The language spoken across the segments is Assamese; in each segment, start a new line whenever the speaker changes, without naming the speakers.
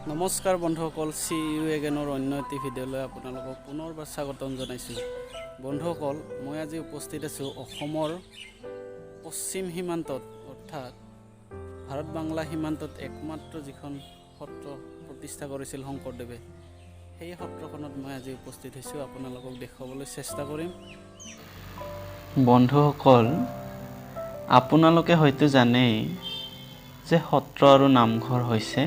নমস্কাৰ বন্ধুসকল, চি ইউ এগেনৰ অন্য এটি ভিডিঅ'লৈ আপোনালোকক পুনৰবাৰ স্বাগতম জনাইছোঁ। বন্ধুসকল, মই আজি উপস্থিত আছোঁ অসমৰ পশ্চিম সীমান্তত, অৰ্থাৎ ভাৰত বাংলা সীমান্তত একমাত্ৰ যিখন সত্ৰ প্ৰতিষ্ঠা কৰিছিল শংকৰদেৱে, সেই সত্ৰখনত মই আজি উপস্থিত হৈছোঁ। আপোনালোকক দেখুৱাবলৈ চেষ্টা কৰিম।
বন্ধুসকল, আপোনালোকে হয়তো জানেই যে সত্ৰ আৰু নামঘৰ হৈছে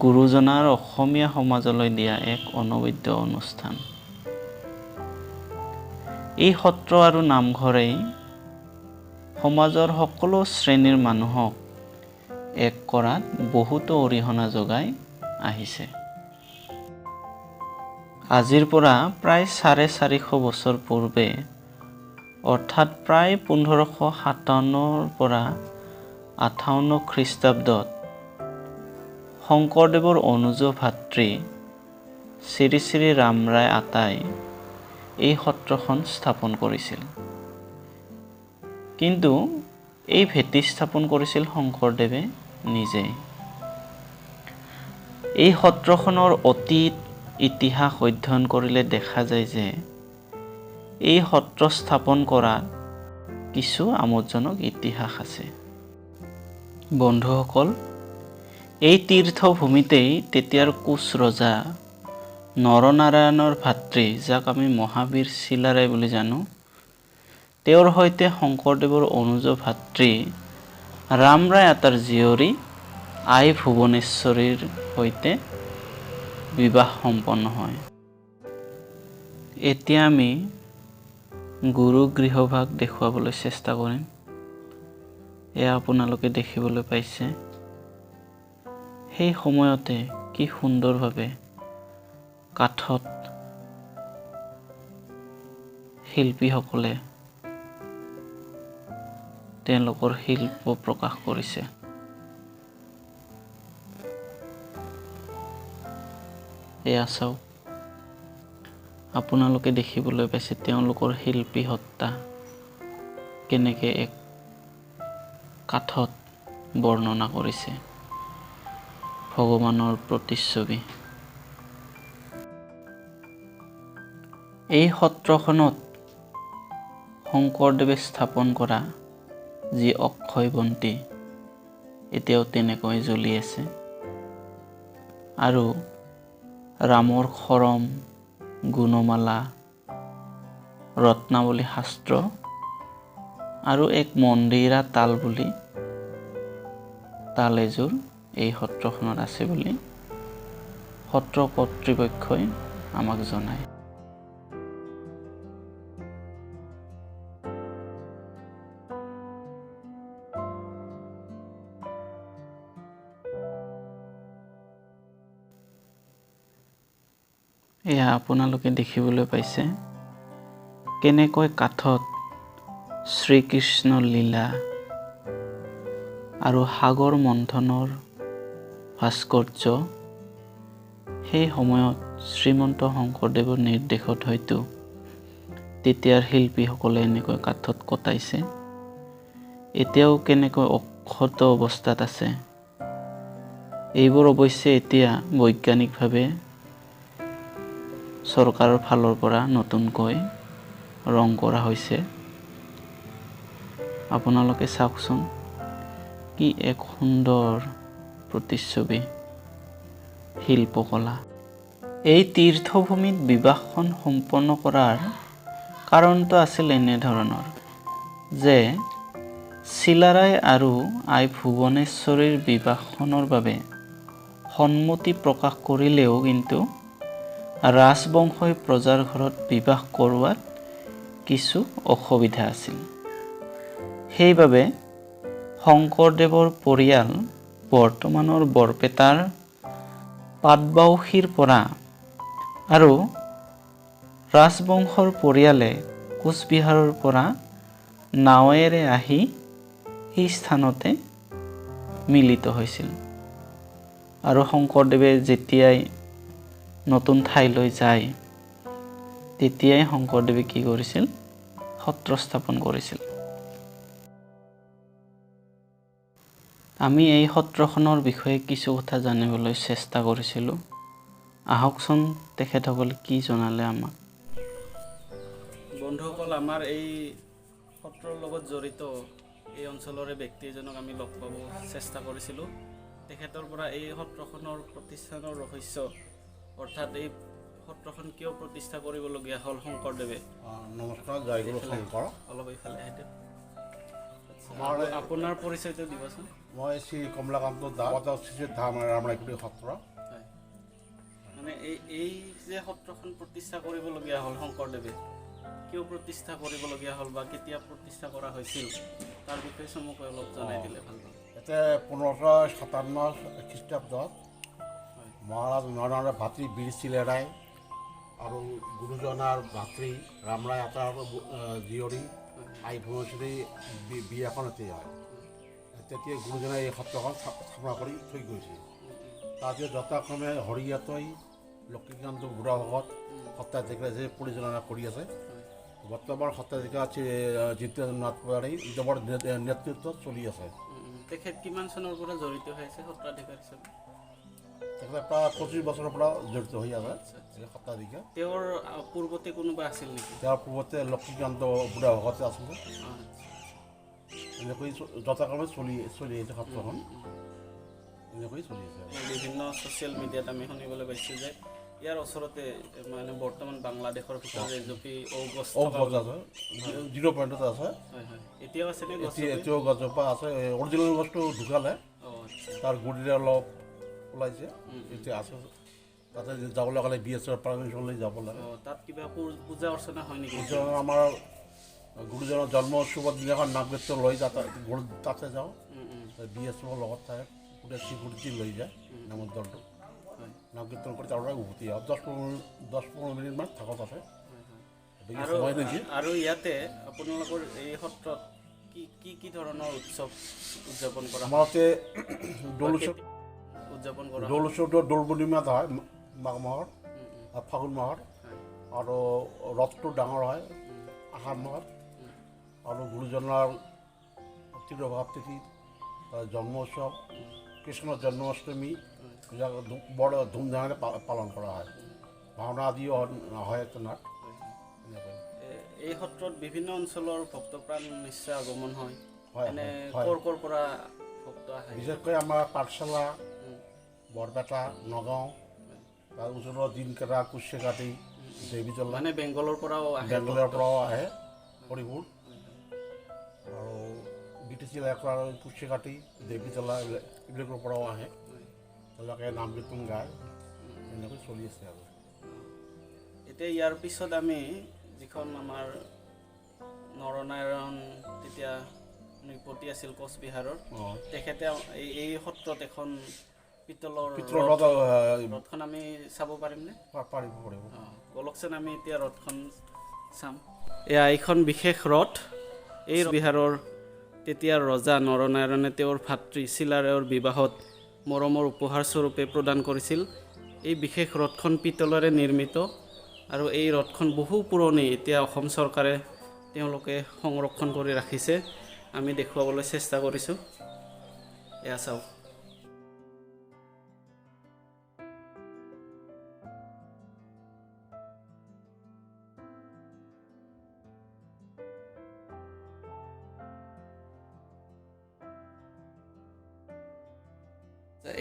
গুৰুজনাৰ অসমীয়া সমাজলৈ দিয়া এক অনবদ্য অনুষ্ঠান। এই সত্ৰ আৰু নামঘৰেই সমাজৰ সকলো শ্ৰেণীৰ মানুহক এক কৰাত বহুতো অৰিহণা যোগাই আহিছে। আজিৰ পৰা প্ৰায় 450 বছৰ পূৰ্বে, অৰ্থাৎ প্ৰায় 1557ৰ পৰা 58 খ্ৰীষ্টাব্দত শংকৰদেৱৰ অনুজ ভাতৃ শ্ৰী শ্ৰী ৰামৰায় আতাই এই সত্ৰখন স্থাপন কৰিছিল। কিন্তু এই ভেটি স্থাপন কৰিছিল শংকৰদেৱে নিজেই। এই সত্ৰখনৰ অতীত ইতিহাস অধ্যয়ন কৰিলে দেখা যায় যে এই সত্ৰ স্থাপন কৰাত কিছু আমোদজনক ইতিহাস আছে। বন্ধুসকল, এই তীৰ্থভূমিতেই তেতিয়াৰ কোচ ৰজা নৰনাৰায়ণৰ ভাতৃ, যাক আমি মহাবীৰ চিলাৰায় বুলি জানো, তেওঁৰ সৈতে শংকৰদেৱৰ অনুজ ভাতৃ ৰামৰায় আতাৰ জীয়ৰী আই ভুৱনেশ্বৰীৰ সৈতে বিবাহ সম্পন্ন হয়। এতিয়া আমি গুৰু গৃহভাগ দেখুৱাবলৈ চেষ্টা কৰিম। এয়া আপোনালোকে দেখিবলৈ পাইছে, সেই সময়তে কি সুন্দৰভাৱে কাঠত শিল্পীসকলে তেওঁলোকৰ শিল্প প্ৰকাশ কৰিছে। এয়া চাওক, আপোনালোকে দেখিবলৈ পাইছে তেওঁলোকৰ শিল্পী সত্তা কেনেকৈ এক কাঠত বৰ্ণনা কৰিছে ভগৱানৰ প্ৰতিচ্ছবি। এই সত্ৰখনত শংকৰদেৱে স্থাপন কৰা যি অক্ষয় বন্তি এতিয়াও তেনেকৈ জ্বলি আছে আৰু ৰামৰ খৰম, গুণমালা, ৰত্নাৱলী শাস্ত্ৰ আৰু এক মন্দিৰা তাল বুলি তাল এযোৰ এই সত্ৰখনত আছে বুলি সত্ৰ কৰ্তৃপক্ষই আমাক জনায়। এয়া আপোনালোকে দেখিবলৈ পাইছে কেনেকৈ কাঠত শ্ৰীকৃষ্ণ লীলা আৰু সাগৰ মন্থনৰ ভাস্কৰ্য সেই সময়ত শ্ৰীমন্ত শংকৰদেৱৰ নিৰ্দেশত হয়তো তেতিয়াৰ শিল্পীসকলে এনেকৈ কাঠত কটাইছে। এতিয়াও কেনেকৈ অক্ষত অৱস্থাত আছে। এইবোৰ অৱশ্যে এতিয়া বৈজ্ঞানিকভাৱে চৰকাৰৰ ফালৰ পৰা নতুনকৈ ৰং কৰা হৈছে। আপোনালোকে চাওকচোন কি এক সুন্দৰ প্ৰতিচ্ছবি শিল্পকলা। এই তীৰ্থভূমিত বিবাহখন সম্পন্ন কৰাৰ কাৰণটো আছিল এনেধৰণৰ যে চিলাৰায় আৰু আই ভুৱনেশ্বৰীৰ বিবাহখনৰ বাবে সন্মতি প্ৰকাশ কৰিলেও কিন্তু ৰাজবংশই প্ৰজাৰ ঘৰত বিবাহ কৰোৱাত কিছু অসুবিধা আছিল। সেইবাবে শংকৰদেৱৰ পৰিয়াল বৰ্তমানৰ বৰপেটাৰ পাটবাউসীৰ পৰা আৰু ৰাজবংশৰ পৰিয়ালে কোচবিহাৰৰ পৰা নাৱেৰে আহি সেই স্থানতে মিলিত হৈছিল। আৰু শংকৰদেৱে যেতিয়াই নতুন ঠাইলৈ যায় তেতিয়াই শংকৰদেৱে কি কৰিছিল, সত্ৰ স্থাপন কৰিছিল। আমি এই সত্ৰখনৰ বিষয়ে কিছু কথা জানিবলৈ চেষ্টা কৰিছিলোঁ। আহকচোন তেখেতসকলে কি জনালে আমাক।
বন্ধুসকল, আমাৰ এই সত্ৰৰ লগত জড়িত এই অঞ্চলৰে ব্যক্তি এজনক আমি লগ পাব চেষ্টা কৰিছিলোঁ। তেখেতৰ পৰা এই সত্ৰখনৰ প্ৰতিষ্ঠানৰ ৰহস্য, অৰ্থাৎ এই সত্ৰখন কিয় প্ৰতিষ্ঠা কৰিবলগীয়া হ'ল শংকৰদেৱে।
নমস্কাৰ, জয় গুৰু শংকৰ।
অলপ এইফালে আহি দিয়ক। আপোনাৰ পৰিচয়টো দিবচোন।
মই শ্ৰী কমলাকান্ত দাস, শ্ৰী ধাম ৰামৰায়কুটি সত্ৰ।
হয়, মানে এই যে সত্ৰখন প্ৰতিষ্ঠা কৰিবলগীয়া হ'ল শংকৰদেৱে, কিয় প্ৰতিষ্ঠা কৰিবলগীয়া হ'ল বা কেতিয়া প্ৰতিষ্ঠা কৰা হৈছিল তাৰ বিষয়ে চমুকৈ অলপ জনাই দিলে ভাল পাম।
ইয়াতে 1557 খ্ৰীষ্টাব্দত মহাৰাজ নৰনাৰায়ণৰ ভাতৃ বীৰ চিলেৰায় আৰু গুৰুজনাৰ ভাতৃ ৰামৰায় আতাৰ জীয়ৰী আই ভুৱনেশ্বৰী বিয়াখন এতে হয়। তেতিয়া গুৰুজনাই এই সত্ৰখন স্থাপনা কৰি থৈ গৈছিল। তাৰপিছত যথাক্ৰমে হৰিয়াতৈ লক্ষীকান্ত বুঢ়া ভকত সত্ৰাধিকাৰী যে পৰিচালনা কৰি আছে। বৰ্তমান সত্ৰাধিকাৰ জিতেন্দ্ৰ নাথ পূজাৰী দেৱৰ নেতৃত্বত চলি আছে।
তেখেত কিমান চনৰ পৰা জড়িত হৈ আছে সত্ৰাধিকাৰ হিচাপে?
তেখেতে প্ৰায় 25 বছৰৰ পৰা জড়িত হৈ আছে এই সত্ৰাধিকাৰ।
তেওঁৰ পূৰ্বতে কোনোবা আছিল নেকি?
তেওঁৰ পূৰ্বতে লক্ষীকান্ত বুঢ়া ভকতে আছিলে। এনেকৈ যথাক্ৰমে চলি চলি আহিছে সত্ৰখন, এনেকৈ চলি আছে।
বিভিন্ন ছ'চিয়েল মিডিয়াত আমি শুনিবলৈ পাইছোঁ যে ইয়াৰ ওচৰতে, মানে বৰ্তমান বাংলাদেশৰ ভিতৰত এজুপি ঔগছ
ঔ গছ আছে, জিৰ' পইণ্টত আছে।
হয় হয়, এতিয়াও আছে নে গছ?
এতিয়াও গছজোপা আছে। অৰিজিনেল গছটো ঢুকালে, তাৰ গুৰিৰে অলপ ওলাইছে, এতিয়া আছে। তাতে যাবলৈ গ'লে বি এছৰ পাৰ্মিশ্যন লৈ যাব লাগে।
তাত কিবা পূজা অৰ্চনা হয় নেকি?
পূজা আমাৰ গুৰুজনৰ জন্ম উৎসৱৰ দিনাখন নাম কীৰ্তন লৈ তাতে যাওঁ, বি এছৰ লগত থাকে, গোটেই চিকিউৰিটি লৈ যায় নামৰ দলটো। নাম কীৰ্তন কৰি তাৰ পৰা উভতি আহোঁ। 10-15 মিনিটমান থাকোঁ তাতে।
আৰু ইয়াতে আপোনালোকৰ এই সত্ৰত কি কি কি ধৰণৰ উৎসৱ উদযাপন কৰা হয়?
আমাৰ ইয়াতে দৌল উৎসৱ
উদযাপন কৰা
দৌল উৎসৱটো দৌল পূৰ্ণিমাত হয়, মাঘ মাহত, ফাগুন মাহত। আৰু ৰথটো ডাঙৰ হয় আহাৰ মাহত। আৰু গুৰুজনাৰ তিৰোভাৱ তিথি, জন্ম উৎসৱ, কৃষ্ণৰ জন্মাষ্টমী বৰ ধুমধামেৰে পালন কৰা হয়। ভাওনা আদিও হয় নাট।
এই সত্ৰত বিভিন্ন অঞ্চলৰ ভক্তপ্ৰাণ নিশ্চয় আগমন হয়। এনে ক'ৰ ক'ৰ পৰা ভক্ত আহে?
বিশেষকৈ আমাৰ পাঠশালা, বৰপেটা, নগাঁও, তাৰ ওচৰৰ দিনকেটা, কুচিকাটি, দেৱীতলা,
মানে বেংগলৰ পৰাও আহে।
বেংগলৰ পৰাও আহে হৰিপুৰ আৰু বি টি চি এলেকাৰ কুচিকাটি, দেৱীতলা এইবিলাকৰ পৰাও আহে। তেওঁলোকে নাম কীৰ্তন গায়, এনেকৈ চলি আছে। আৰু
এতিয়া ইয়াৰ পিছত আমি যিখন আমাৰ নৰনাৰায়ণ তেতিয়া নৃপতি আছিল কোচবিহাৰৰ, তেখেতে এই সত্ৰত এখন পিতলৰ ৰথখন আমি চাব পাৰিমনে?
পাৰিব, পাৰিব।
বলকচোন আমি এতিয়া ৰথখন চাম। এয়া এইখন বিশেষ ৰথ। এই বিহাৰৰ তেতিয়াৰ ৰজা নৰনাৰায়ণে তেওঁৰ ভাতৃ চিলাৰায়ৰ বিবাহত মৰমৰ উপহাৰস্বৰূপে প্ৰদান কৰিছিল। এই বিশেষ ৰথখন পিতলেৰে নিৰ্মিত আৰু এই ৰথখন বহু পুৰণি। এতিয়া অসম চৰকাৰে তেওঁলোকে সংৰক্ষণ কৰি ৰাখিছে। আমি দেখুৱাবলৈ চেষ্টা কৰিছোঁ। এয়া চাওক।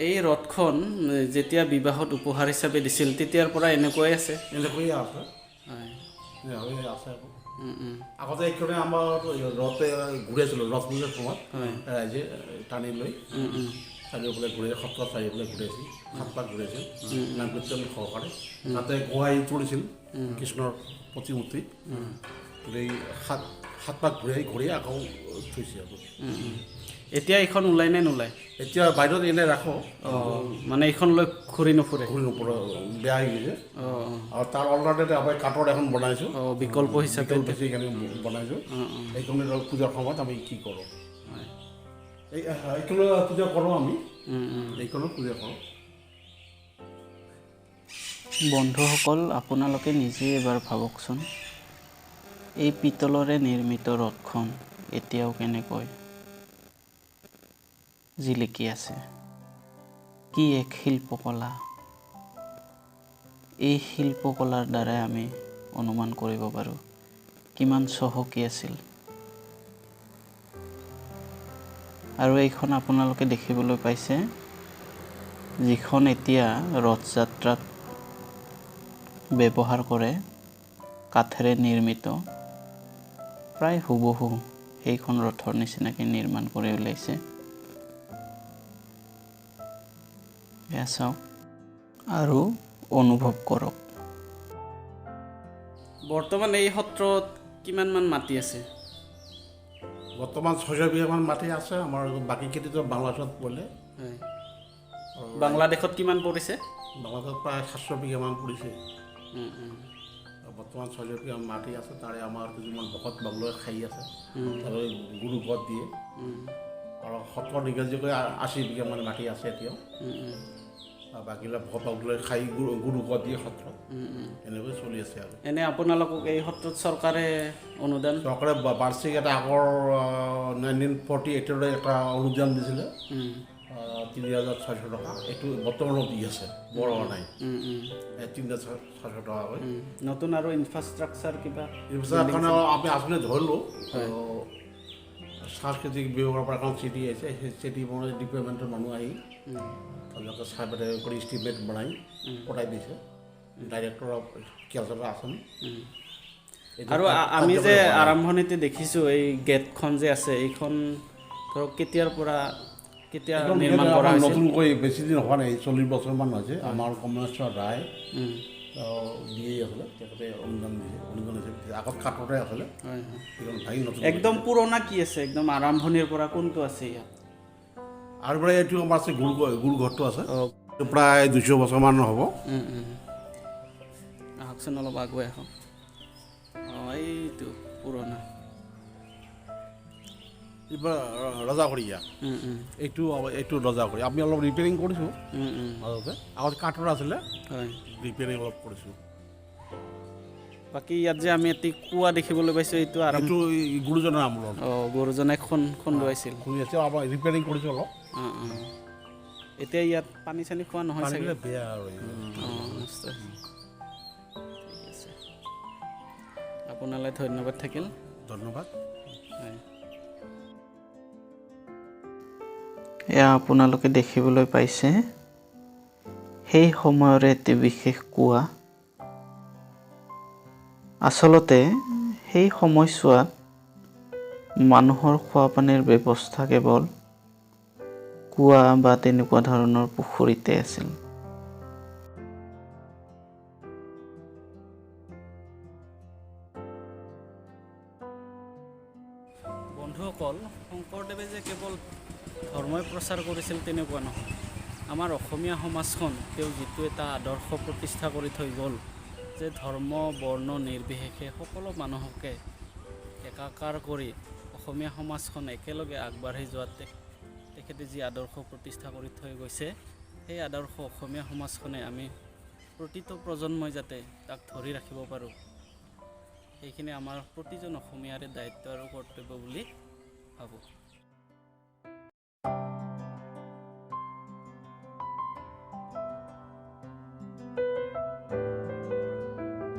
এই ৰথখন যেতিয়া বিবাহত উপহাৰ হিচাপে দিছিল তেতিয়াৰ পৰা এনেকুৱাই আছে।
এনেকৈয়ে আছে। আছে। আগতে এইখনে আমাৰ ৰথে ঘূৰাইছিলোঁ, ৰথ পূজাৰ সময়ত ৰাইজে টানি লৈ চাৰিওফালে ঘূৰাই, সত্ৰ চাৰিওফালে ঘূৰাইছিল, সাত পাক ঘূৰাইছিল নাম কীৰ্তন সহকাৰে। তাতে গোহাঁই তুলিছিল কৃষ্ণৰ প্ৰতিমূৰ্তি, এই সাত পাক ঘূৰাই ঘূৰি আকৌ থৈছে আৰু।
এতিয়া এইখন ওলাই নে নোলায়?
এতিয়া বাহিৰত এনেই ৰাখোঁ।
মানে এইখন লৈ ঘূৰি নুফুৰে?
ঘূৰি নুফুৰে, বেয়া হৈ গৈছে। আৰু তাৰ অলৰেডি আমি কাঠৰ এখন বনাইছোঁ।
বিকল্প হিচাপে
সেইকাৰণে বনাইছোঁ। এইখন পূজাৰ সময়ত আমি কি কৰোঁ, এইখনো পূজা কৰোঁ আমি, এইখনো পূজা কৰোঁ।
বন্ধুসকল, আপোনালোকে নিজেই এবাৰ ভাবকচোন, এই পিতলৰে নিৰ্মিত ৰথখন এতিয়াও কেনেকৈ জিলিকি আছে। কি এক শিল্পকলা! এই শিল্পকলাৰ দ্বাৰাই আমি অনুমান কৰিব পাৰোঁ কিমান চহকী আছিল। আৰু এইখন আপোনালোকে দেখিবলৈ পাইছে, যিখন এতিয়া ৰথযাত্ৰাত ব্যৱহাৰ কৰে, কাঠেৰে নিৰ্মিত, প্ৰায় হুবহু সেইখন ৰথৰ নিচিনাকৈ নিৰ্মাণ কৰি উলিয়াইছে। এয়া চাওক আৰু অনুভৱ কৰক।
বৰ্তমান এই সত্ৰত কিমানমান মাটি আছে?
বৰ্তমান 600 বিঘামান মাটি আছে আমাৰ। বাকী খেতিটো বাংলাদেশত পৰিলে।
হয়, বাংলাদেশত কিমান পৰিছে?
বাংলাদেশত প্ৰায় 700 বিঘামান পৰিছে।
উম, উম,
বৰ্তমান 600 বিঘা মাটি আছে। তাৰে আমাৰ কিছুমান ভকত বাংলৈ খাই আছে, তাৰে গুৰু ঘৰত দিয়ে। আৰু সত্ৰ নিগাজিকৈ 80 বিঘামান মাটি আছে এতিয়াও।
উম, উম,
আৰু বাকীবিলাক ভকত বাংলৈ খাই গুৰু ঘৰত দিয়ে সত্ৰত।
উম, উম।
এনেকৈ চলি আছে আৰু।
এনে আপোনালোকক এই সত্ৰত চৰকাৰে অনুদান?
চৰকাৰে বাৰ্ষিক এটা আগৰ 1948ৰ এটা অনুদান দিছিলে, 3600 টকা। এইটো বৰ্তমানো দি আছে, বৰ হোৱা নাই।
উম, উম,
এই 3600 টকাকৈ।
নতুন আৰু ইনফ্ৰাষ্ট্ৰাকচাৰ কিবা?
এইবিলাক কাৰণে আমি আঁচনি ধৰিলোঁ। সাংস্কৃতিক বিভাগৰ পৰা এখন চিঠি আহিছে। সেই চিঠি বনাই ডিপাৰ্টমেণ্টৰ মানুহ আহি তেওঁলোকে চাৰ্ভে কৰি ইষ্টিমেট বনাই পঠাই দিছে। ডাইৰেক্টৰ অফ কালচাৰৰ আঁচনি।
আৰু আমি যে আৰম্ভণিতে দেখিছোঁ এই গেটখন যে আছে, এইখন ধৰক কেতিয়াৰ পৰা কেতিয়া নিৰ্মাণ কৰা হৈছিল?
নতুনকৈ বেছি দিন হোৱা নাই, 40 বছৰমান হৈছে। আমাৰ কমলেশ্বৰ ৰায় দিয়ে আছিলে, তেখেতে অনুদান দিছে। অনুদান দিছে, আগত কাঠতে আছিলে।
হয় হয়
সেইখন ভাঙি নতুন।
একদম পুৰণা কি আছে, একদম আৰম্ভণিৰ পৰা কোনটো আছে ইয়াত?
আৰু পৰা এইটো আমাৰ আছে গুৰু গুৰুঘৰটো আছে। এইটো প্ৰায় 200 বছৰমান হ'ব।
উম, উম। আহকচোন, অলপ আগুৱাই আহক। অঁ, এইটো পুৰণা।
এইবাৰ ৰজাঘৰীয়া।
উম, উম,
এইটো ৰজাঘৰীয়া আমি অলপ ৰিপেয়াৰিং কৰিছোঁ।
উম, উম,
মাজতে আগত কাঠৰ আছিলে।
হয়।
ৰিপেয়াৰিং অলপ কৰিছোঁ।
বাকী ইয়াত যে আমি এটি কুঁৱা দেখিবলৈ পাইছোঁ, এইটো আৰম্ভ
এইটো এই গুৰুজনাৰ আমোলত।
অঁ, গুৰুজনাই খন্দুৱাইছিল।
শুনি আছে, আমাৰ ৰিপেয়াৰিং কৰিছোঁ অলপ।
অঁ অঁ এতিয়া ইয়াত পানী চানী খোৱা নহয় চাগে?
পানীবিলাক বেয়া আৰু।
অঁ, নষ্ট হৈছে। ঠিক আছে, আপোনালৈ ধন্যবাদ থাকিল।
ধন্যবাদ।
হয়।
এয়া আপোনালোকে দেখিবলৈ পাইছে সেই সময়ৰে এটি বিশেষ কুঁৱা। আচলতে সেই সময়ছোৱাত মানুহৰ খোৱা পানীৰ ব্যৱস্থা কেৱল কুঁৱা বা তেনেকুৱা ধৰণৰ পুখুৰীতে আছিল।
বন্ধুসকল, শংকৰদেৱে যে কেৱল ধৰ্মই প্ৰচাৰ কৰিছিল তেনেকুৱা নহয়। আমাৰ অসমীয়া সমাজখন তেওঁ যিটো এটা আদৰ্শ প্ৰতিষ্ঠা কৰি থৈ গ'ল যে ধৰ্ম বৰ্ণ নিৰ্বিশেষে সকলো মানুহকে একাকাৰ কৰি অসমীয়া সমাজখন একেলগে আগবাঢ়ি যোৱাত তেখেতে যি আদৰ্শ প্ৰতিষ্ঠা কৰি থৈ গৈছে, সেই আদৰ্শ অসমীয়া সমাজখনে আমি প্ৰতিটো প্ৰজন্মই যাতে তাক ধৰি ৰাখিব পাৰোঁ, সেইখিনি আমাৰ প্ৰতিজন অসমীয়াৰে দায়িত্ব আৰু কৰ্তব্য বুলি ভাবোঁ।